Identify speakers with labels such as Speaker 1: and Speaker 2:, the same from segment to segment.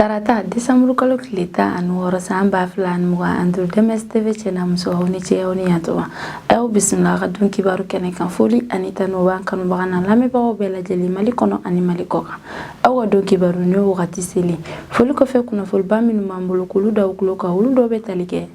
Speaker 1: Tarata desanburukalo tile 16 san 2025, DMS TV cɛ n'a muso, aw ni ce, aw ni yantuma. A y'aw bisimila a ka don kibaru kɛnɛ kan. Foli ani tanu b'an kanubaga n'a lamɛnbagaw bɛɛ lajɛlen, Mali kɔnɔ ani Mali kɔ kan. Aw ka don kibaru ni wagati selen, foli kɔfɛ, kunnafoniba minnu b'an bolo k'olu da aw tulo kan, olu dɔw bɛ tali kɛ: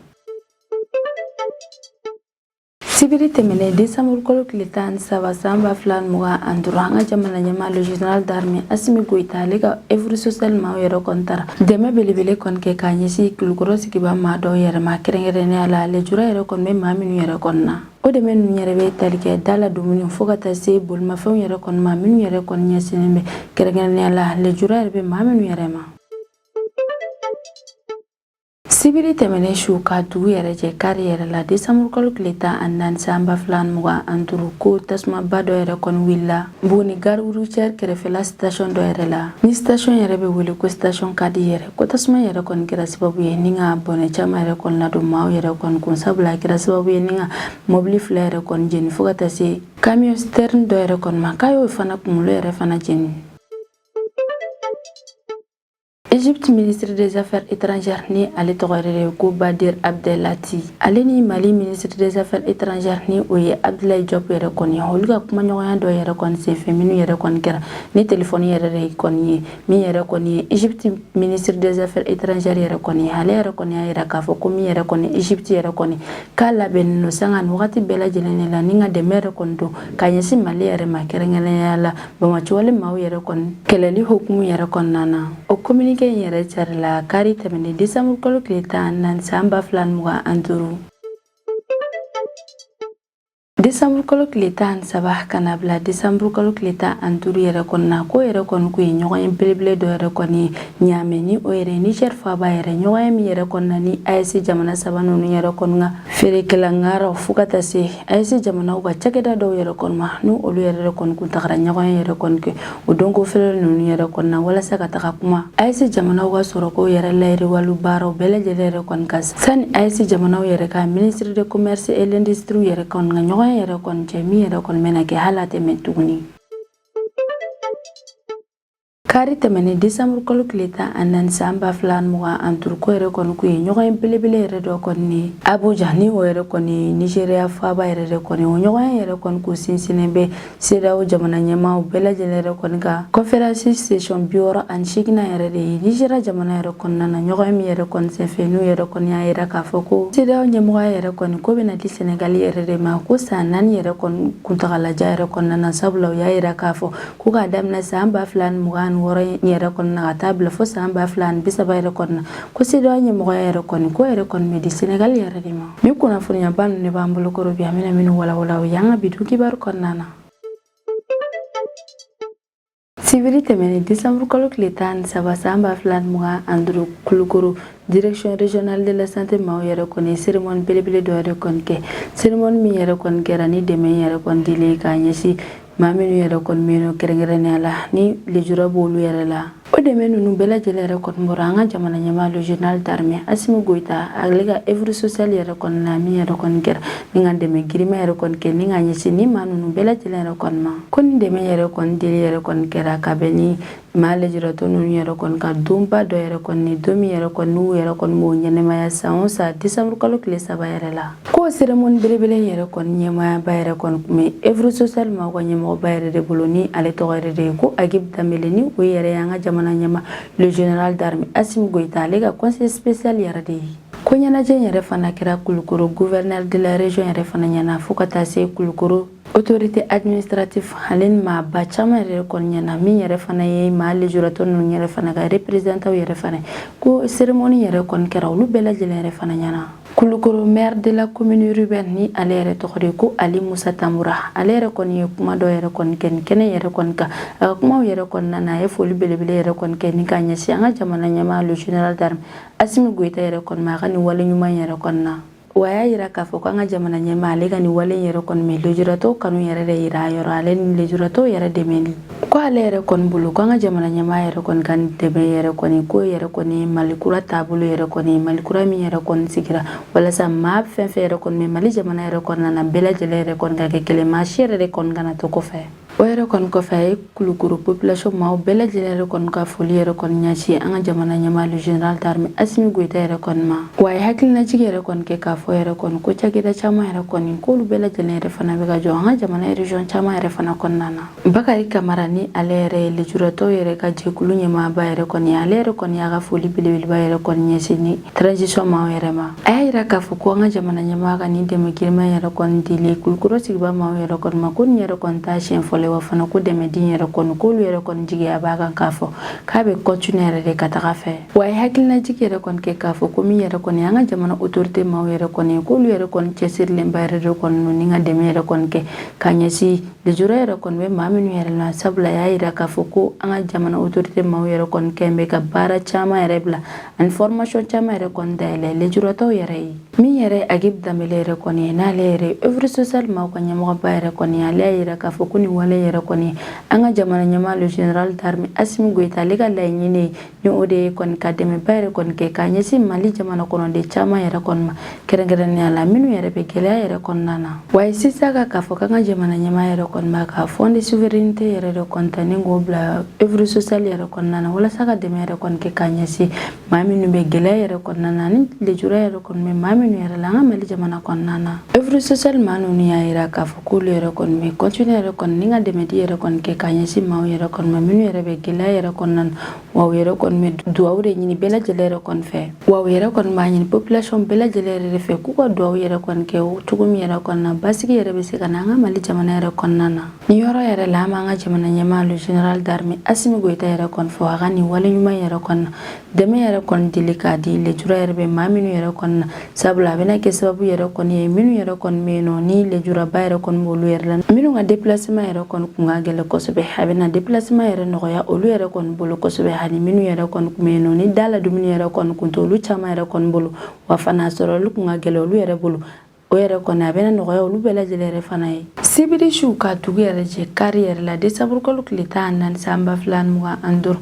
Speaker 1: Sibiri tɛmɛnen desanburukalo tile 13 san 2025, an ka jamana ɲɛmaa, le général d'armée Asimi Goyita, ale ka œuvre sociale maaw yɛrɛ kɔni taara dɛmɛ belebele kɔni kɛ k'a ɲɛsin Kulukɔrɔ sigiba maa dɔw yɛrɛ ma, kɛrɛnkɛrɛnnenya la lujura yɛrɛ kɔni bɛ maa minnu yɛrɛ kɔni na. O dɛmɛ ninnu yɛrɛ bɛ tali kɛ da la dumuni fo ka taa se bolimafɛnw yɛrɛ kɔni ma, minnu yɛrɛ kɔni ɲɛsinnen bɛ kɛrɛnkɛrɛnnenya la lujura yɛrɛ bɛ maa minnu yɛrɛ ma. Sibiri tɛmɛnen su ka dugu yɛrɛ jɛ kari yɛrɛ la, desanburukalo tile 14 san 2025, ko tasumaba dɔ yɛrɛ kɔni wulila Buguni gare routière kɛrɛfɛla station dɔ yɛrɛ la, ni station yɛrɛ bɛ wele ko station Kadi yɛrɛ. Ko tasuma yɛrɛ kɔni kɛra sababu ye ni ka bɔnɛ caman yɛrɛ kɔni ladon maaw yɛrɛ kɔni kun, sabula a kɛra sababu ye ni ka mɔbili fila yɛrɛ kɔni jeni, fo ka taa se camion citerne dɔ yɛrɛ kɔni ma, k'a y'o fana kunkolo yɛrɛ fana jeni. Égypte ministre des Affaires étrangères, ni ale tɔgɔ yɛrɛ de ko Badir Abdelati, ale ni Mali ministre des Affaires étrangères, ni o ye Abdoulaye Diop yɛrɛ kɔni, olu ka kumaɲɔgɔnya dɔ yɛrɛ kɔni senfɛ, minnu yɛrɛ kɔni kɛra ni telefɔni yɛrɛ de kɔni ye. Min yɛrɛ kɔni ye Égypte ministre des Affaires étrangères yɛrɛ kɔni, ale yɛrɛ kɔni y'a yira k'a fɔ ko min yɛrɛ kɔni Égypte yɛrɛ kɔni k'a labɛnnen don sanga ni wagati bɛɛ lajɛlen de la ni ka dɛmɛ yɛrɛ kɔni don ka ɲɛsin Mali yɛrɛ ma, kɛrɛnkɛrɛnnenya la banbaanciwale maaw yɛrɛ kɔni kɛlɛli hukumu yɛrɛ kɔnɔna na. O communiqué in yɛrɛ carila kari tɛmɛnen desanburu kalo tile 14 san 2025. Desanburu kalo tile 13 ka na bila desanburu kalo tile 15 yɛrɛ kɔnɔna, ko yɛrɛ kɔni kun ye ɲɔgɔn ye belebele dɔ yɛrɛ kɔni ye Ɲamɛ, ni o yɛrɛ Niger faaba yɛrɛ. Ɲɔgɔn ye min yɛrɛ kɔnɔna ni AES jamana saba ninnu yɛrɛ kɔni ka feerekɛla ŋaraw, fo ka taa se AES jamanaw ka cakɛda dɔw yɛrɛ kɔni ma, ni olu yɛrɛ de kɔni kun tagara ɲɔgɔn ye yɛrɛ kɔni kɛ o donko fɛlɛ ninnu yɛrɛ kɔni na, walasa ka taga kuma AES jamanaw ka sɔrɔko yɛrɛ layiriwali baaraw bɛɛ lajɛlen yɛrɛ kɔni kan, sani AES jamanaw yɛrɛ ka ministre de commerce et l'industrie yɛrɛ kɔni ka ɲɔgɔn ye yɛrɛ kɔni cɛ, min yɛrɛ kɔni bɛna kɛ hali a tɛ mɛn tuguni. Kari tɛmɛnen desanburu kalo tile 14 san 2025, ko yɛrɛ kɔni kun ye ɲɔgɔn ye belebele yɛrɛ dɔ kɔni ye Abuja, ni o yɛrɛ kɔni Nigéria faaba yɛrɛ de kɔni. O ɲɔgɔn ye yɛrɛ kɔni kun sinsinnen bɛ CEDEAO jamana ɲɛmaaw bɛɛ lajɛlen yɛrɛ kɔni ka conférence session 68nan yɛrɛ de ye Nigéria jamana yɛrɛ kɔnɔna na. Ɲɔgɔn ye min yɛrɛ kɔni senfɛ, n'u yɛrɛ kɔni y'a yira k'a fɔ ko CEDEAO ɲɛmɔgɔya yɛrɛ kɔni ko bɛna di Sénégal yɛrɛ de ma, ko san 4 yɛrɛ kɔni kuntagalajan yɛrɛ kɔnɔna na, sabula u y'a yira k'a fɔ ko k'a daminɛ san 2026 yɛrɛ kɔni na ka taa bila fo san 2030 yɛrɛ kɔni na, ko CEDEAO ɲɛmɔgɔya yɛrɛ kɔni ko yɛrɛ kɔni bɛ di Sénégal yɛrɛ de ma. Ni kunnafoniyaba ninnu de b'an bolo kɔrɔ bi, an bɛna minnu walawala o ye an ka bi don kibaru kɔnɔna na. Sibiri tɛmɛnen desanburu kalo tile 13 san 2025, Kulukoro direction régionale de la santé maaw yɛrɛ kɔni cérémonie belebele dɔ yɛrɛ kɔni kɛ, cérémonie min yɛrɛ kɔni kɛra ni dɛmɛ yɛrɛ kɔni dilen k'a ɲɛsin maa minnu yɛrɛ kɔni bɛ yen, kɛrɛnkɛrɛnnenya la ni lujura b'olu yɛrɛ la. O dɛmɛ ninnu bɛɛ lajɛlen yɛrɛ kɔni bɔra an ka jamana ɲɛmaa, le général d'armée Asimi Goyita, ale ka œuvre sociale yɛrɛ kɔni na, min yɛrɛ kɔni kɛra ni ka dɛmɛ girinma yɛrɛ kɔni kɛ ni ka ɲɛsin ni maa ninnu bɛɛ lajɛlen yɛrɛ kɔni ma. Ko ni dɛmɛ yɛrɛ kɔni dili yɛrɛ kɔni kɛra ka bɛn ni maa lujuratɔ ninnu yɛrɛ kɔni ka donba dɔ yɛrɛ kɔni ni don min yɛrɛ kɔni n'u yɛrɛ kɔni b'o ɲɛnɛmaya san o san desanburu kalo tile 3 yɛrɛ la. Ko cérémonie belebele yɛrɛ kɔni ɲɛmaayaba yɛrɛ kɔni kun bɛ œuvre sociale maaw ka ɲɛmɔgɔba yɛrɛ de bolo, ni ale tɔgɔ yɛrɛ de ye ko Agib Danbele, ni o yɛrɛ y'an ka jamana ɲɛmaa, le général d'armée Asimi Goyita, ale ka conseiller spécial yɛrɛ de ye. Ko ɲɛnajɛ yɛrɛ fana kɛra Kulukoro gouverneur de la région yɛrɛ fana ɲɛna, fo ka taa se Kulukoro autorité administrative ale ni maaba caman yɛrɛ kɔni ɲɛna, min yɛrɛ fana ye maa lujuratɔ ninnu yɛrɛ fana ka représentant yɛrɛ fana. Ko cérémonie yɛrɛ kɔni kɛra olu bɛɛ lajɛlen yɛrɛ fana ɲɛna. Kulukoro maire de la commune urbaine, ni ale yɛrɛ tɔgɔ de ko Ali Musa Tamura, ale yɛrɛ kɔni ye kuma dɔ yɛrɛ kɔni kɛ nin kɛnɛ yɛrɛ kɔni kan. A ka kumaw yɛrɛ kɔnɔna na, a ye foli belebele yɛrɛ kɔni kɛ ni ka ɲɛsin an ka jamana ɲɛmaa, le général d'armée Asimi Goyita yɛrɛ kɔni ma, a ka nin wale ɲuman yɛrɛ kɔni na. Wa a y'a yira k'a fɔ k'an ka jamana ɲɛmaa, ale ka nin wale yɛrɛ kɔni bɛ lujuratɔw kanu yɛrɛ de yira a yɔrɔ, ale ni lujuratɔw yɛrɛ dɛmɛli. Ko ale yɛrɛ kɔni bolo, ko an ka jamana ɲɛmaa yɛrɛ kɔni ka nin dɛmɛ yɛrɛ kɔni, ko yɛrɛ kɔni Mali kura taabolo yɛrɛ kɔni, Mali kura min yɛrɛ kɔni sigira walasa maa fɛn fɛn yɛrɛ kɔni bɛ Mali jamana yɛrɛ kɔnɔna na, bɛɛ lajɛlen yɛrɛ kɔni ka kɛ kelen, maa si yɛrɛ de kɔni kana to kɔfɛ. O yɛrɛ kɔni kɔfɛ, a ye Kulukoro population maaw bɛɛ lajɛlen yɛrɛ kɔni ka foli yɛrɛ kɔni ɲɛsin an ka jamana ɲɛmaa, le général d'armée Assimi Goïta yɛrɛ kɔni ma. Wa a ye hakilinajigi yɛrɛ kɔni kɛ k'a fɔ yɛrɛ kɔni ko cakɛda caman yɛrɛ kɔni, k'olu bɛɛ lajɛlen yɛrɛ fana bɛ ka jɔ an ka jamana région caman yɛrɛ fana kɔnɔna na. Bakari Kamara, ni ale yɛrɛ ye lujuratɔw yɛrɛ ka jɛkulu ɲɛmaaba yɛrɛ kɔni, ale yɛrɛ kɔni y'a ka foli belebeleba yɛrɛ kɔni ɲɛsin ni transition maaw yɛrɛ ma. A y'a yira k'a fɔ ko an ka jamana ɲɛmaa ka nin dɛmɛ giriman yɛrɛ kɔni dili Kulukɔrɔ sigiba maaw yɛrɛ kɔni ma, ko nin yɛrɛ kɔni t'a siɲɛ fɔlɔ ye. Wa fana ko dɛmɛden yɛrɛ kɔni, k'olu yɛrɛ kɔni jigiya b'a kan k'a fɔ k'a bɛ continuer yɛrɛ de ka taga fɛ. Wa a ye hakilinajigi yɛrɛ kɔni kɛ k'a fɔ ko min yɛrɛ kɔni an ka jamana autorité maaw yɛrɛ kɔni, k'olu yɛrɛ kɔni cɛsirilenba yɛrɛ de kɔni ni ka dɛmɛ yɛrɛ kɔni kɛ ka ɲɛsin lujura yɛrɛ kɔni bɛ maa minnu yɛrɛ la. Sabula a y'a yira k'a fɔ ko an ka jamana autorité maaw yɛrɛ kɔni kɛn bɛ ka baara caman yɛrɛ bila ani formation caman yɛrɛ kɔni dayɛlɛ lujuratɔw yɛrɛ ye. Min yɛrɛ Agib Danbele yɛrɛ kɔni ye, n'ale yɛrɛ ye œuvre sociale maaw ka ɲɛmɔgɔba yɛrɛ kɔni ye, ale y'a yira k'a fɔ ko nin wale yɛrɛ kɔni, an ka jamana ɲɛmaa, le général d'armée Assimi Goïta, ale ka laɲini ye ni o de ye kɔni ka dɛmɛba yɛrɛ kɔni kɛ k'a ɲɛsin Mali jamana kɔnɔden caman yɛrɛ kɔni ma, kɛrɛnkɛrɛnnenya la minnu yɛrɛ bɛ gɛlɛya yɛrɛ kɔnɔna na. Wa ye sisan ka k'a fɔ k'an ka jamana ɲɛmaa yɛrɛ kɔni b'a ka fonds de souveraineté yɛrɛ de kɔni ta ni k'o bila œuvre sociale yɛrɛ kɔnɔna na, walasa ka dɛmɛ yɛrɛ kɔni kɛ k'a ɲɛsin maa minnu bɛ gɛlɛya yɛrɛ kɔnɔna na ani lujura yɛrɛ kɔni bɛ maa minnu yɛrɛ la an ka Mali jamana kɔnɔna na. Œuvre sociale maa ninnu y'a yira k'a fɔ k'olu yɛrɛ kɔni bɛ continuer yɛrɛ kɔni ni ka dɛmɛdi yɛrɛ kɔni kɛ k'a ɲɛsin maaw yɛrɛ kɔni ma minnu yɛrɛ bɛ gɛlɛya yɛrɛ kɔnɔna na. Wa u yɛrɛ kɔni bɛ duwawu de ɲini bɛɛ lajɛlen yɛrɛ kɔni fɛ. Wa u yɛrɛ kɔni b'a ɲini population bɛɛ lajɛlen yɛrɛ de fɛ k'u ka duwawu yɛrɛ kɔni kɛ cogo min yɛrɛ kɔni na, basigi yɛrɛ bɛ se ka na an ka Mali jamana yɛrɛ kɔnɔna na. Nin yɔrɔ yɛrɛ la, an b'an ka jamana ɲɛmaa, le général d'armée Assimi Goïta yɛrɛ kɔni fɔ a ka nin wale ɲuman yɛrɛ kɔni na, dɛmɛ yɛrɛ kɔni dili k'a di lujura yɛrɛ bɛ maa minnu yɛrɛ kɔni na. Sabula a bɛna kɛ sababu yɛrɛ kɔni ye, minnu yɛrɛ kɔni bɛ yen nɔ ni lujuraba yɛrɛ kɔni b'olu yɛrɛ la, minnu ka déplacement yɛrɛ kɔni kun ka gɛlɛn kosɛbɛ, a bɛna déplacement yɛrɛ nɔgɔya olu yɛrɛ kɔni bolo kosɛbɛ. Ani minnu yɛrɛ kɔni kun bɛ yen nɔ ni da la dumuni yɛrɛ kɔni kun t'olu caman yɛrɛ kɔni bolo, wa fana sɔrɔ olu kun ka gɛlɛn olu yɛrɛ bolo, o yɛrɛ kɔni a bɛna nɔgɔya olu bɛɛ lajɛlen yɛrɛ fana ye. Sibiri su ka dugu yɛrɛ jɛ kari yɛrɛ la, desanburu kalo tile 14 san 2025,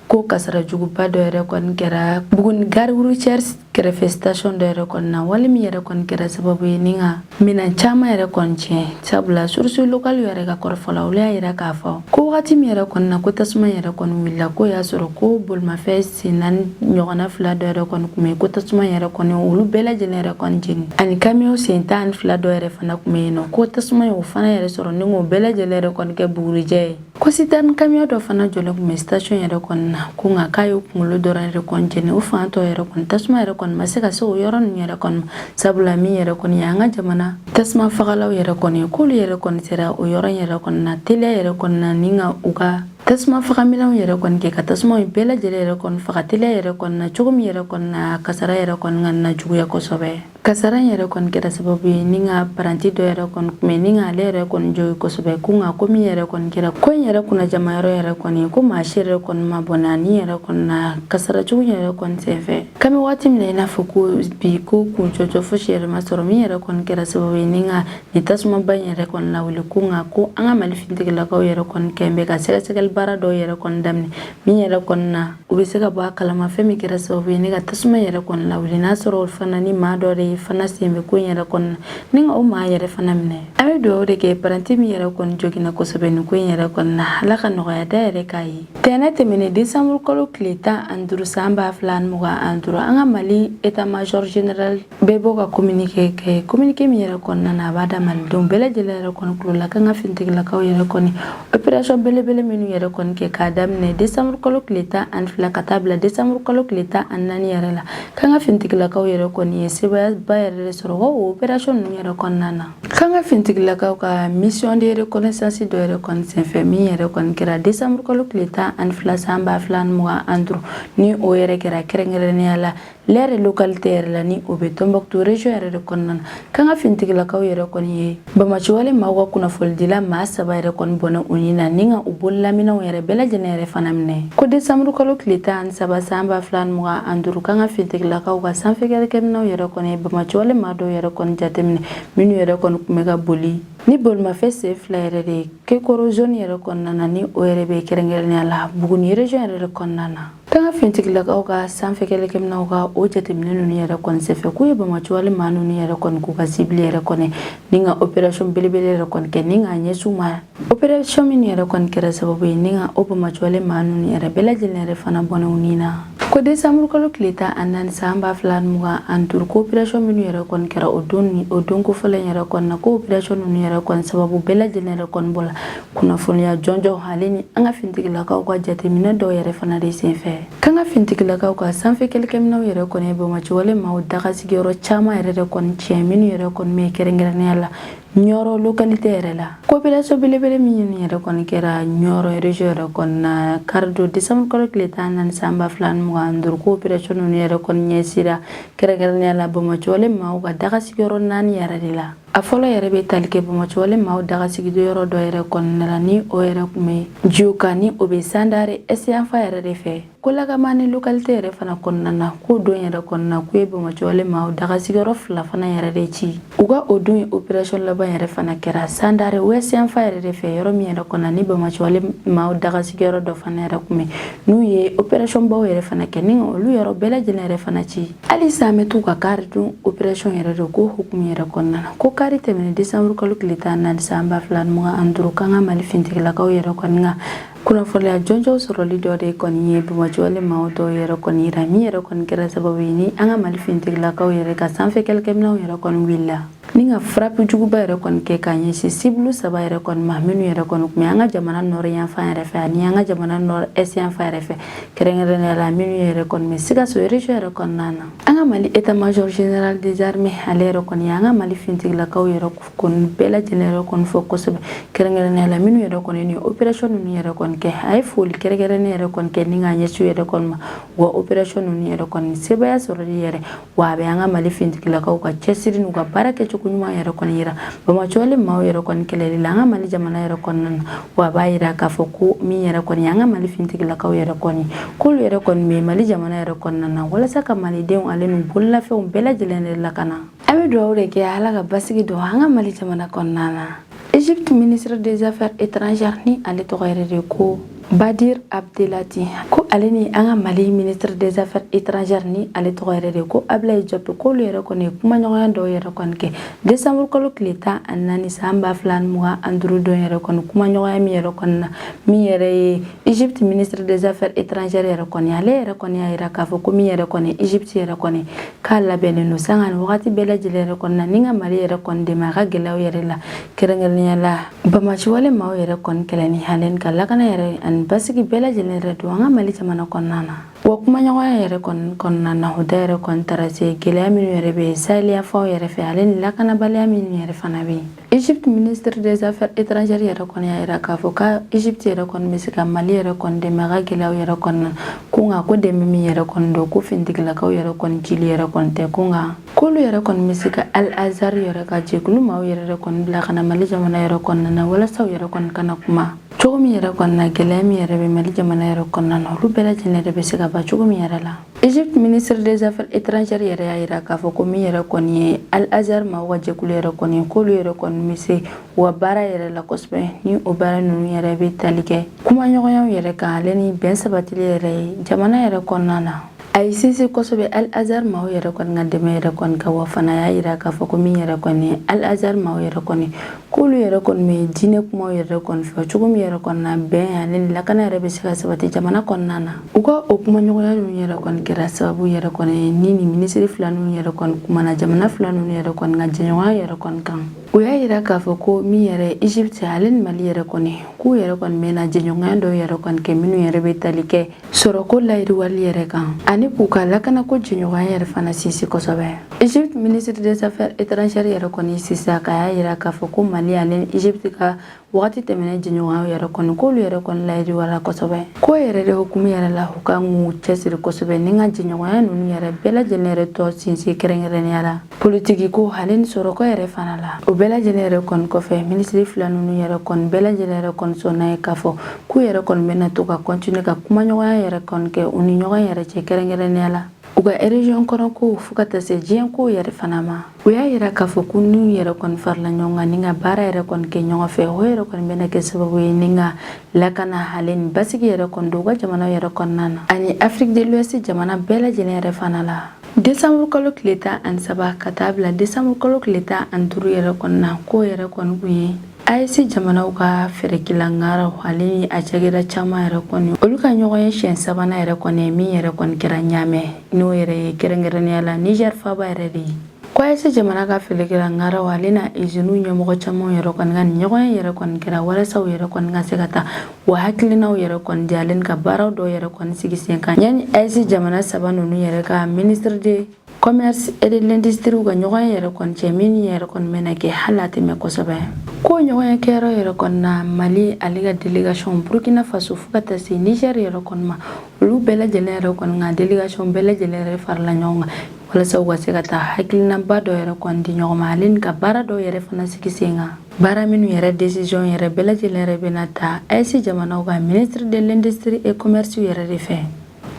Speaker 1: ko kasara juguba dɔ yɛrɛ kɔni kɛra Buguni gare routière kɛrɛfɛ station dɔ yɛrɛ kɔni na, wale min yɛrɛ kɔni kɛra sababu ye ni ka minɛn caman yɛrɛ kɔni tiɲɛ. Sabula source locale yɛrɛ ka kɔrɔfɔ la, olu y'a yira k'a fɔ ko wagati min yɛrɛ kɔni na ko tasuma yɛrɛ kɔni wulila, ko y'a sɔrɔ ko bolimafɛn sen naani ɲɔgɔnna fila dɔ yɛrɛ kɔni kun bɛ yen, ko tasuma yɛrɛ kɔni olu bɛɛ lajɛlen yɛrɛ kɔni jeni, ani camion sen 12 dɔ yɛrɛ fana kun bɛ yen nɔ, ko tasuma ye o fana yɛrɛ sɔrɔ ni k'o bɛɛ lajɛlen yɛrɛ kɔni kɛ bugurijɛ ye. Ko citerne camion dɔ fana jɔlen kun bɛ station yɛrɛ kɔni na, ko nka k'a ye kunkolo dɔrɔn yɛrɛ kɔni jeni, o fan tɔ yɛrɛ kɔni tasuma yɛrɛ kɔni ma se ka se o yɔrɔ ninnu yɛrɛ kɔni ma. Sabula min yɛrɛ kɔni ye an ka jamana tasuma fagalaw yɛrɛ kɔni ye, k'olu yɛrɛ kɔni sera o yɔrɔ in yɛrɛ kɔni na teliya yɛrɛ kɔni na, ni ka u ka tasuma fagaminɛnw yɛrɛ kɔni kɛ ka tasuma in bɛɛ lajɛlen yɛrɛ kɔni faga teliya yɛrɛ kɔni na, cogo min yɛrɛ kɔni na kasara yɛrɛ kɔni ka na juguya kosɛbɛ. Kasara in yɛrɛ kɔni kɛra sababu ye ni ka paranti dɔ yɛrɛ kɔni kun bɛ ni ka ale yɛrɛ kɔni jogi kosɛbɛ. Ko nka ko min yɛrɛ kɔni kɛra ko in yɛrɛ kunna jamayɔrɔ yɛrɛ kɔni, ko maa si yɛrɛ kɔni ma bɔnna ni yɛrɛ kɔni na kasara jugu yɛrɛ kɔni senfɛ. Kami waati min na i n'a fɔ ko bi, ko kun jɔjɔ fosi yɛrɛ ma sɔrɔ min yɛrɛ kɔni kɛra sababu ye ni ka nin tasumaba in yɛrɛ kɔni lawuli. Ko nka ko an ka Mali finitigilakaw yɛrɛ kɔni kɛn bɛ ka sɛgɛsɛgɛli baara dɔw yɛrɛ kɔni daminɛ, min yɛrɛ kɔni na u bɛ se ka bɔ a kalama fɛn min kɛra sababu ye ni ka tasuma yɛrɛ kɔni lawuli, n'a sɔrɔ fana ni maa dɔ de fana sen bɛ ko in yɛrɛ kɔni na, ni ka o maa yɛrɛ fana minɛ. An bɛ dugawu de kɛ paranti min yɛrɛ kɔni joginna kosɛbɛ nin ko in yɛrɛ kɔni na, Ala ka nɔgɔya da yɛrɛ k'a ye. Tɛnɛ tɛmɛnen, desanburu kalo tile 15 san 2025, an ka Mali état major général bɛ bɔ ka communiqué kɛ, communiqué min yɛrɛ kɔnɔna na a b'a da malidenw bɛɛ lajɛlen yɛrɛ kɔni kulo la k'an ka finitigilakaw yɛrɛ kɔni opération belebele minnu yɛrɛ kɔni kɛ k'a daminɛ desanburu kalo tile 12 ka taa bila desanburu kalo tile 14 yɛrɛ la, k'an ka finitigilakaw yɛrɛ kɔni ye sebaayaba yɛrɛ de sɔrɔ o opération ninnu yɛrɛ kɔnɔna na. K'an ka finitigilakaw ka mission de reconnaissance dɔ yɛrɛ kɔni senfɛ, min yɛrɛ kɔni kɛra desanburu kalo tile 12 san 2025, ni o yɛrɛ kɛra kɛrɛnkɛrɛnnenya la Lɛrɛ localité yɛrɛ la, ni o bɛ Tombouctou région yɛrɛ de kɔnɔna na, k'an ka finitigilakaw yɛrɛ kɔni ye bamaciwale maaw ka kunnafonidila maa saba yɛrɛ kɔni bɔnɛ u ni na, ni ka u bololaminɛnw yɛrɛ bɛɛ lajɛlen yɛrɛ fana minɛ. Ko desanburu kalo tile 13 san 2025, k'an ka finitigilakaw ka sanfɛ kɛlɛkɛminɛnw yɛrɛ kɔni ye bamaciwale maa dɔw yɛrɛ kɔni jateminɛ, minnu yɛrɛ kɔni tun bɛ ka boli ni bolimafɛn sen fila yɛrɛ de ye Kekoro zone yɛrɛ kɔnɔna na, ni o yɛrɛ bɛ kɛrɛnkɛrɛnnenya la Buguni région yɛrɛ de kɔnɔna na. K'an ka finitigilakaw ka sanfɛ kɛlɛkɛminɛnw ka o jateminɛ ninnu yɛrɛ kɔni senfɛ, k'u ye banbaanciwale maa ninnu yɛrɛ kɔni k'u ka cible yɛrɛ kɔni ni ka opération belebele yɛrɛ kɔni kɛ ni k'a ɲɛsin u ma. Opération min yɛrɛ kɔni kɛra sababu ye ni ka o banbaanciwale maa ninnu yɛrɛ bɛɛ lajɛlen yɛrɛ fana bɔnɛ u ni na. Ko décembre kalo tile 14 san 2025, ko opération minnu yɛrɛ kɔni kɛra o don ni o don kofɔlen yɛrɛ kɔni na, ko opération ninnu yɛrɛ kɔni sababu bɛɛ lajɛlen yɛrɛ kɔni bɔla kunnafoniya jɔnjɔn ale ni an ka finitigilakaw ka jateminɛ dɔw yɛrɛ fana de senfɛ. K'an ka finitigilakaw ka sanfɛ kɛlɛkɛminɛw yɛrɛ kɔni ye banbaanciwale maaw daga sigiyɔrɔ caman yɛrɛ de kɔni tiɲɛ, minnu yɛrɛ kɔni bɛ kɛrɛnkɛrɛnnenya la Ɲɔrɔ localité yɛrɛ la. Ko opération belebele min yɛrɛ kɔni kɛra Ɲɔrɔ région yɛrɛ kɔni na karidon décembre kalo tile 14 san 2025, ko opération ninnu yɛrɛ kɔni ɲɛsira kɛrɛnkɛrɛnnenya la banbaanciwale maaw ka daga sigiyɔrɔ naani yɛrɛ de la. A fɔlɔ yɛrɛ bɛ tali kɛ banbaanciwale maaw daga sigiyɔrɔ dɔ yɛrɛ kɔnɔna la, ni o yɛrɛ tun bɛ Jiwoka, ni o bɛ Sandare est yanfan yɛrɛ de fɛ. Ko Lagamani localité yɛrɛ fana kɔnɔna na, k'o don yɛrɛ kɔnɔna, k'u ye banbaanciwale maaw daga sigiyɔrɔ fila fana yɛrɛ de ci. U ka o don opération laban yɛrɛ fana kɛra Sandare ouest yanfan yɛrɛ de fɛ, yɔrɔ min yɛrɛ kɔnɔna ni banbaanciwale maaw daga sigiyɔrɔ dɔ fana yɛrɛ tun bɛ, n'u ye opération baw yɛrɛ fana kɛ ni olu yɔrɔ bɛɛ lajɛlen yɛrɛ fana ci. Halisa an bɛ t'u ka kari don opération yɛrɛ de ko hukumu yɛrɛ kɔnɔna na. Ko kari tɛmɛnen décembre kalo tile 14 san 2025, k'an ka Mali finitigilakaw yɛrɛ kɔni ka kunnafoniya jɔnjɔn sɔrɔli dɔ de kɔni ye banbaanciwale maaw dɔw yɛrɛ kɔni yira, min yɛrɛ kɔni kɛra sababu ye ni an ka Mali finitigilakaw yɛrɛ ka sanfɛ kɛlɛkɛminɛnw yɛrɛ kɔni wulila ni ka frappe juguba yɛrɛ kɔni kɛ ka ɲɛsin cible saba yɛrɛ kɔni ma, minnu yɛrɛ kɔni tun bɛ an ka jamana nord yanfan yɛrɛ fɛ ani an ka jamana nord est yanfan yɛrɛ fɛ, kɛrɛnkɛrɛnnenya la minnu yɛrɛ kɔni bɛ Sikaso région yɛrɛ kɔnɔna na. An ka Mali état major général des armées, ale yɛrɛ kɔni ye an ka Mali finitigilakaw yɛrɛ kɔni bɛɛ lajɛlen yɛrɛ kɔni fo kosɛbɛ, kɛrɛnkɛrɛnnenya la minnu yɛrɛ kɔni ni opération ninnu yɛrɛ kɔni kɛ. A ye foli kɛrɛnkɛrɛnnen yɛrɛ kɔni kɛ ni k'a ɲɛsin yɛrɛ kɔni ma wa opération ninnu yɛrɛ kɔni sebaaya sɔrɔli yɛrɛ wa a bɛ an ka Mali finitigilakaw ka cɛsiri n'u ka baara kɛcogo ɲuman yɛrɛ kɔni yira banbaanciwale maaw yɛrɛ kɔni kɛlɛli la an ka Mali jamana yɛrɛ kɔnɔna na. Wa a b'a yira k'a fɔ ko min yɛrɛ kɔni an ka Mali finitigilakaw yɛrɛ kɔni, k'olu yɛrɛ kɔni bɛ Mali jamana yɛrɛ kɔnɔna na walasa ka malidenw ale n'u bololafɛnw bɛɛ lajɛlen de lakana. An bɛ dugawu de kɛ Ala ka basigi don an ka Mali jamana kɔnɔna na. Égypte ministre des Affaires étrangères, ni ale tɔgɔ yɛrɛ de ko Badir Abdelati, ko ale ni an ka Mali ministre des Affaires étrangères, ni ale tɔgɔ yɛrɛ de ko Ablaye Diop, k'olu yɛrɛ kɔni ye kumaɲɔgɔnya dɔw yɛrɛ kɔni kɛ décembre kalo tile 14 san 2025 don yɛrɛ kɔni. Kumaɲɔgɔnya min yɛrɛ kɔni na, min yɛrɛ ye Égypte ministre des Affaires étrangères yɛrɛ kɔni, ale yɛrɛ kɔni y'a yira k'a fɔ ko min yɛrɛ kɔni Égypte yɛrɛ kɔni k'a labɛnnen don sanga ni wagati bɛɛ lajɛlen yɛrɛ kɔni na ni ka Mali yɛrɛ kɔni dɛmɛ a ka gɛlɛyaw yɛrɛ la, kɛrɛnkɛrɛnnenya la banbaanciwale maaw yɛrɛ kɔni kɛlɛni ale ni ka lakana yɛrɛ ani basigi bɛɛ lajɛlen yɛrɛ don an ka Mali jamana kɔnɔna na. Wa kumaɲɔgɔnya yɛrɛ kɔni kɔnɔna na, o da yɛrɛ kɔni taara se gɛlɛya minnu yɛrɛ bɛ Sahel yanfanw yɛrɛ fɛ ale ni lakanabaliya minnu yɛrɛ fana bɛ yen. Égypte ministre des Affaires étrangères yɛrɛ kɔni y'a yira k'a fɔ ka Égypte yɛrɛ kɔni bɛ se ka Mali yɛrɛ kɔni dɛmɛ a ka gɛlɛyaw yɛrɛ kɔnɔna na, ko nka ko dɛmɛ min yɛrɛ kɔni don, ko finitigilakaw yɛrɛ kɔni cili yɛrɛ kɔni tɛ, ko nka k'olu yɛrɛ kɔni bɛ se ka Al Azhar yɛrɛ ka jɛkulu maaw yɛrɛ de kɔni bila ka na Mali jamana yɛrɛ kɔnɔna na, walasa u yɛrɛ kɔni kana kuma cogo min yɛrɛ kɔni na, gɛlɛya min yɛrɛ bɛ Mali jamana yɛrɛ kɔnɔna na, olu bɛɛ lajɛlen yɛrɛ bɛ se ka ban cogo min yɛrɛ la. Égypte ministre des Affaires étrangères yɛrɛ y'a yira k'a fɔ ko min yɛrɛ kɔni ye Al Azhar maaw ka jɛkulu yɛrɛ kɔni ye, k'olu yɛrɛ kɔni bɛ se u ka baara yɛrɛ la kosɛbɛ, ni o baara ninnu yɛrɛ bɛ tali kɛ kumaɲɔgɔnyaw yɛrɛ kan ale ni bɛn sabatili yɛrɛ ye jamana yɛrɛ kɔnɔna na. A ye sinsin kosɛbɛ Al Azhar maaw yɛrɛ kɔni ka dɛmɛ yɛrɛ kɔni kan. Wa fana y'a yira k'a fɔ ko min yɛrɛ kɔni Al Azhar maaw yɛrɛ kɔni, k'olu yɛrɛ kɔni bɛ diinɛ kumaw yɛrɛ kɔni fɛ cogo min yɛrɛ kɔni na, bɛn ale ni lakana yɛrɛ bɛ se ka sabati jamana kɔnɔna na. U ka o kumaɲɔgɔnya ninnu yɛrɛ kɔni kɛra sababu yɛrɛ kɔni ni minisiri fila ninnu yɛrɛ kɔni kumana jamana fila ninnu yɛrɛ kɔni ka jɛɲɔgɔnya yɛrɛ kɔni kan. U y'a yira k'a fɔ ko min yɛrɛ Egypte ale ni Mali yɛrɛ kɔni, k'u yɛrɛ kɔni bɛna jɛɲɔgɔnya dɔw yɛrɛ kɔni kɛ, minnu yɛrɛ bɛ tali kɛ sɔrɔko layiriwali yɛrɛ kan ani k'u ka lakanako jɛɲɔgɔnya yɛrɛ fana sinsin kosɛbɛ. Egypte ministre des Affaires étrangères yɛrɛ kɔni sisan k'a y'a yira k'a fɔ ko Mali ale ni Egypte ka wagati tɛmɛnen jɛɲɔgɔnya yɛrɛ kɔni, k'olu yɛrɛ kɔni layiriwala kosɛbɛ. Ko yɛrɛ de hukumu yɛrɛ la, u kan k'u cɛsiri kosɛbɛ ni ka jɛɲɔgɔnya ninnu yɛrɛ bɛɛ lajɛlen yɛrɛ tɔ sinsin, kɛrɛnkɛrɛnnenya la politiki ko ale ni sɔrɔko yɛrɛ fana la. O bɛɛ lajɛlen yɛrɛ kɔni kɔfɛ, minisiri fila ninnu yɛrɛ kɔni bɛɛ lajɛlen yɛrɛ kɔni sɔnna ye k'a fɔ k'u yɛrɛ kɔni bɛna to ka continuer ka kumaɲɔgɔnya yɛrɛ kɔni kɛ u ni ɲɔgɔn yɛrɛ cɛ, kɛrɛnkɛrɛnnenya la u U ka région kɔnɔ kow fo ka taa se diɲɛ kow yɛrɛ fana ma. U y'a yira k'a fɔ ko n'u yɛrɛ kɔni farala ɲɔgɔn kan ni ka baara yɛrɛ kɔni kɛ ɲɔgɔn fɛ, o yɛrɛ kɔni bɛna kɛ sababu ye ni ka lakana ale ni basigi yɛrɛ kɔni don u ka jamana yɛrɛ kɔnɔna na ani Afrique de l'Ouest jamana bɛɛ lajɛlen yɛrɛ fana la. Décembre kalo tile 13 ka taa bila décembre kalo tile 15 yɛrɛ kɔni na, k'o yɛrɛ kɔni kun ye AES jamanaw ka feerekɛla ŋaraw ale ni a cakɛda caman yɛrɛ kɔni, olu ka ɲɔgɔn ye siɲɛ sabanan yɛrɛ kɔni, min yɛrɛ kɔni kɛra Ɲamɛ, n'o yɛrɛ ye kɛrɛnkɛrɛnnenya la Niger faaba yɛrɛ de ye. Ko AES jamana ka feerekɛla ŋaraw ale na iziniw ɲɛmɔgɔ caman yɛrɛ kɔni ka nin ɲɔgɔn ye yɛrɛ kɔni kɛra walasa u yɛrɛ kɔni ka se ka taa wa hakilinaw yɛrɛ kɔni di ale ni ka baaraw dɔw yɛrɛ kɔni sigi sen kan, yanni AES jamana saba ninnu yɛrɛ ka ministre de commerce et de l'industrie ka ɲɔgɔn ye yɛrɛ kɔni cɛ, min yɛrɛ kɔni bɛna kɛ hali a tɛ mɛn kosɛbɛ. Ko ɲɔgɔn ye kɛyɔrɔ yɛrɛ kɔni na, Mali ale ka délégation, Burkina Faso fo ka taa se Niger yɛrɛ kɔni ma, olu bɛɛ lajɛlen yɛrɛ kɔni ka délégation bɛɛ lajɛlen yɛrɛ farala ɲɔgɔn kan walasa u ka se ka taa hakilinaba dɔ yɛrɛ kɔni di ɲɔgɔn ma ale ni ka baara dɔw yɛrɛ fana sigi sen kan, baara minnu yɛrɛ décision yɛrɛ bɛɛ lajɛlen yɛrɛ bɛna ta AES jamanaw ka ministre de l'industrie et commerce yɛrɛ de fɛ.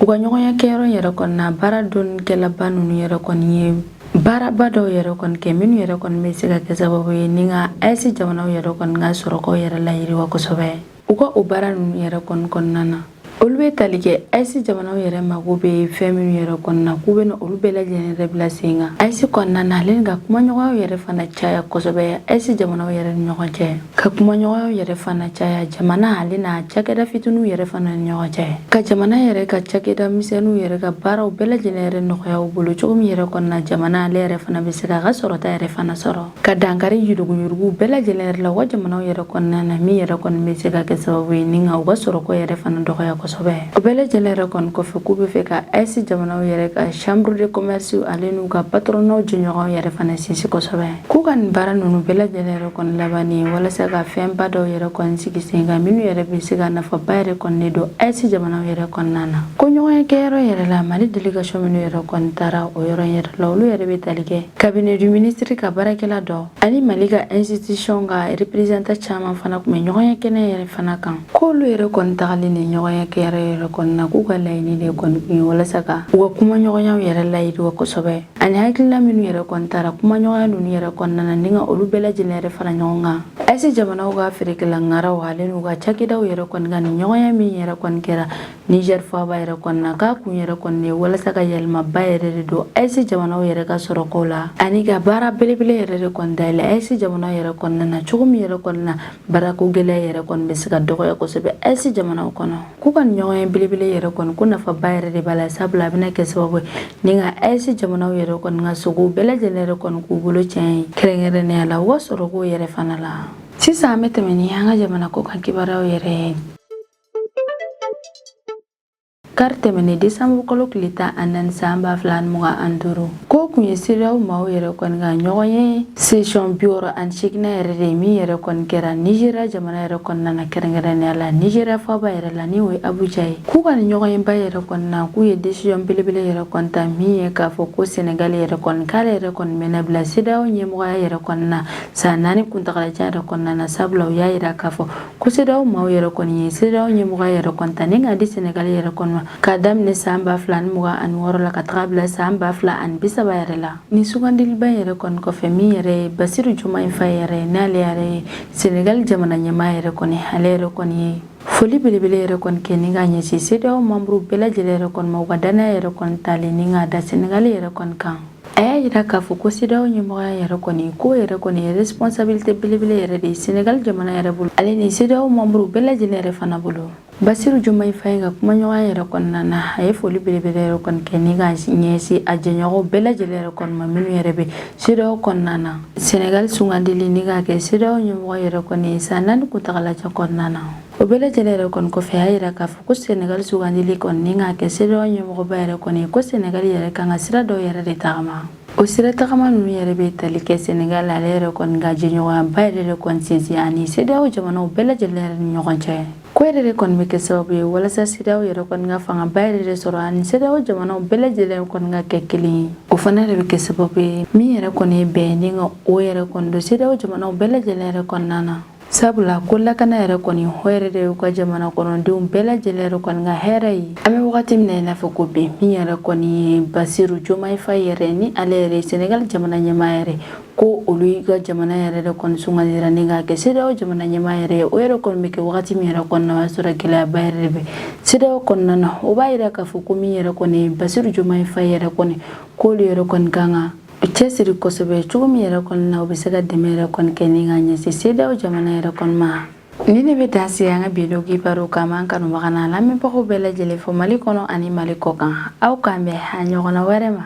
Speaker 1: U ka ɲɔgɔnya kɛyɔrɔ yɛrɛ kɔni na, baara dɔnnikɛlaba ninnu yɛrɛ kɔni ye baaraba dɔw yɛrɛ kɔni kɛ, minnu yɛrɛ kɔni bɛ se ka kɛ sababu ye ni ka AES jamanaw yɛrɛ kɔni ka sɔrɔko yɛrɛ layiriwa kosɛbɛ. U ka o baara ninnu yɛrɛ kɔni kɔnɔna na, olu bɛ tali kɛ AES jamanaw yɛrɛ mago bɛ fɛn minnu yɛrɛ kɔni na, k'u bɛna olu bɛɛ lajɛlen yɛrɛ bila sen kan AES kɔnɔna na, ale ni ka kumaɲɔgɔnyaw yɛrɛ fana caya kosɛbɛ AES jamanaw yɛrɛ ni ɲɔgɔn cɛ, ka kumaɲɔgɔnyaw yɛrɛ fana caya jamana ale n'a cakɛda fitininw yɛrɛ fana ni ɲɔgɔn cɛ, ka jamana yɛrɛ ka cakɛda misɛnninw yɛrɛ ka baaraw bɛɛ lajɛlen yɛrɛ nɔgɔya u bolo cogo min yɛrɛ kɔnɔna, jamana ale yɛrɛ fana bɛ se k'a ka sɔrɔta yɛrɛ fana sɔrɔ, ka dankari yuruguyurugu bɛɛ lajɛlen yɛrɛ la u ka jamanaw yɛrɛ kɔnɔna na, min yɛrɛ kɔni bɛ se ka kɛ sababu ye ni ka u ka sɔrɔko yɛrɛ fana dɔgɔya kosɛbɛ. O bɛɛ lajɛlen yɛrɛ kɔni kɔfɛ, k'u bɛ fɛ ka AES jamanaw yɛrɛ ka chambre de commerce ale n'u ka patronat jɛɲɔgɔnw yɛrɛ fana sinsin kosɛbɛ, k'u ka nin baara ninnu bɛɛ lajɛlen yɛrɛ kɔni laban ye walasa ka fɛnba dɔw yɛrɛ kɔni sigi sen kan, minnu yɛrɛ bɛ se ka nafaba yɛrɛ kɔni don AES jamanaw yɛrɛ kɔnɔna na. Ko ɲɔgɔnya kɛyɔrɔ yɛrɛ la, Mali délégation minnu yɛrɛ kɔni taara o yɔrɔ yɛrɛ la, olu yɛrɛ bɛ tali kɛ cabinet du ministre ka baarakɛla dɔ ani Mali ka institution ka représentant caman fana tun bɛ ɲɔgɔnya kɛnɛ yɛrɛ fana kan. K'olu yɛrɛ kɔni tagalen ni ɲɔgɔnya kɛyɔrɔ yɛrɛ kɔni na, k'u ka laɲini de kɔni kun ye walasa ka u ka kumaɲɔgɔnyaw yɛrɛ layiriwa kosɛbɛ, ani hakilina minnu yɛrɛ kɔni taara kumaɲɔgɔnya ninnu yɛrɛ kɔnɔna na, ni ka olu bɛɛ lajɛlen yɛrɛ fara ɲɔgɔn kan. AES jamanaw ka feerekɛla ŋaraw ale n'u ka cakɛdaw yɛrɛ kɔni ka nin ɲɔgɔnya min yɛrɛ kɔni kɛra Niger faaba yɛrɛ kɔni na, k'a kun yɛrɛ kɔni ye walasa ka yɛlɛmaba yɛrɛ de don AES jamanaw yɛrɛ ka sɔrɔko la, ani ka baara belebele yɛrɛ de kɔni dayɛlɛ AES jamanaw yɛrɛ kɔnɔna na, cogo min yɛrɛ kɔni na baarako gɛlɛya yɛrɛ kɔni bɛ se ka dɔgɔya kosɛbɛ AES jamanaw kɔnɔ. K'u ka nin ɲɔgɔnya belebele yɛrɛ kɔni, ko nafaba yɛrɛ de b'a la, sabula a bɛna kɛ sababu ye ni ka AES jamanaw yɛrɛ kɔni ka sogow bɛɛ lajɛlen yɛrɛ kɔni k'u bolo tiɲɛ ye, kɛrɛnkɛrɛnnenya la u ka sɔrɔko yɛrɛ fana la. Sisan an bɛ tɛmɛ ni an ka jamana kɔkan kibaruyaw yɛrɛ ye. Kari tɛmɛnen desanburu kalo tile 14 san 2025, k'o kun ye CEDEAO maaw yɛrɛ kɔni ka ɲɔgɔn ye session 68nan yɛrɛ de ye, min yɛrɛ kɔni kɛra Nizeriya jamana yɛrɛ kɔnɔna na, kɛrɛnkɛrɛnnenya la Nizeriya faaba yɛrɛ la, ni o ye Abuja ye. K'u ka nin ɲɔgɔnyeba yɛrɛ kɔni na, k'u ye décision belebele yɛrɛ kɔni ta, min ye k'a fɔ ko Senegali yɛrɛ kɔni k'ale yɛrɛ kɔni bɛna bila CEDEAO ɲɛmɔgɔya yɛrɛ kɔni na san 4 kuntagalajan yɛrɛ kɔnɔna na, sabula u y'a yira k'a fɔ ko CEDEAO maaw yɛrɛ kɔni ye CEDEAO ɲɛmɔgɔya yɛrɛ kɔni ta ni k'a di Senegali yɛrɛ kɔni ma k'a daminɛ san 2026 la ka taga bila san 2030 yɛrɛ la. Ni sugandiliba yɛrɛ kɔni kɔfɛ, min yɛrɛ ye Basiru Jomayi Faye yɛrɛ ye, n'ale yɛrɛ ye Senegali jamana ɲɛmaa yɛrɛ kɔni, ale yɛrɛ kɔni ye foli belebele yɛrɛ kɔni kɛ ni k'a ɲɛsin CEDEAO membre bɛɛ lajɛlen yɛrɛ kɔni ma, u ka danaya yɛrɛ kɔni talen ni k'a da Senegali yɛrɛ kɔni kan. A y'a yira k'a fɔ ko CEDEAO ɲɛmɔgɔya yɛrɛ kɔni, k'o yɛrɛ kɔni ye responsabilité belebele yɛrɛ de ye Senegali jamana yɛrɛ bolo, ale ni CEDEAO membre bɛɛ lajɛlen yɛrɛ fana bolo. Basiru Jomayi Faye ka kumaɲɔgɔnya yɛrɛ kɔnɔna na, a ye foli belebele yɛrɛ kɔni kɛ ni ka ɲɛsin a jɛɲɔgɔnw bɛɛ lajɛlen yɛrɛ kɔni ma, minnu yɛrɛ bɛ CEDEAO kɔnɔna na, Senegali sugandili ni k'a kɛ CEDEAO ɲɛmɔgɔ yɛrɛ kɔni ye san 4 kuntagalajan kɔnɔna na. O bɛɛ lajɛlen yɛrɛ kɔni kɔfɛ, a y'a yira k'a fɔ ko Senegali sugandili kɔni ni k'a kɛ CEDEAO ɲɛmɔgɔba yɛrɛ kɔni, ko Senegali yɛrɛ kan ka sira dɔw yɛrɛ de tagama. O sira tagama ninnu yɛrɛ bɛ tali kɛ Senegali ale yɛrɛ kɔni ka jɛɲɔgɔnyaba yɛrɛ de kɔni sinsin ani CEDEAO jamanaw bɛɛ lajɛlen yɛrɛ ni ɲɔgɔn cɛ, ko yɛrɛ de kɔni bɛ kɛ sababu ye walasa CEDEAO yɛrɛ kɔni ka fangaba yɛrɛ de sɔrɔ ani CEDEAO jamanaw bɛɛ lajɛlen kɔni ka kɛ kelen ye. O fana yɛrɛ bɛ kɛ sababu ye min yɛrɛ kɔni ye bɛn ni ka o yɛrɛ kɔni don CEDEAO jamanaw bɛɛ lajɛlen yɛrɛ kɔnɔna na. Sabula ko lakana yɛrɛ kɔni, o yɛrɛ de y'u ka jamana kɔnɔdenw bɛɛ lajɛlen yɛrɛ kɔni ka hɛrɛ ye. An bɛ wagati min na i n'a fɔ ko bi, min yɛrɛ kɔni ye Basiru Jomayi Fayi yɛrɛ ni ale yɛrɛ ye Senegal jamana ɲɛmaa yɛrɛ, ko olu ka jamana yɛrɛ de kɔni sugandira ni k'a kɛ CEDEAO jamana ɲɛmaa yɛrɛ ye. O yɛrɛ kɔni bɛ kɛ wagati min yɛrɛ kɔnɔna, o y'a sɔrɔ gɛlɛyaba yɛrɛ de bɛ CEDEAO kɔnɔna na. O b'a yira k'a fɔ ko min yɛrɛ kɔni ye Basiru Jomayi Fayi yɛrɛ kɔni, k'olu yɛrɛ kɔni kan ka cɛsiri kosɛbɛ cogo min yɛrɛ kɔni na, u bɛ se ka dɛmɛ yɛrɛ kɔni kɛ ni ka ɲɛsin CEDEAO jamana yɛrɛ kɔni ma. Nin de bɛ dan sigi an ka bi don kibaru kan. An kanubaga n'an lamɛnbagaw bɛɛ lajɛlen fo Mali kɔnɔ ani Mali kɔ kan. Aw k'an bɛn a ɲɔgɔnna wɛrɛ ma.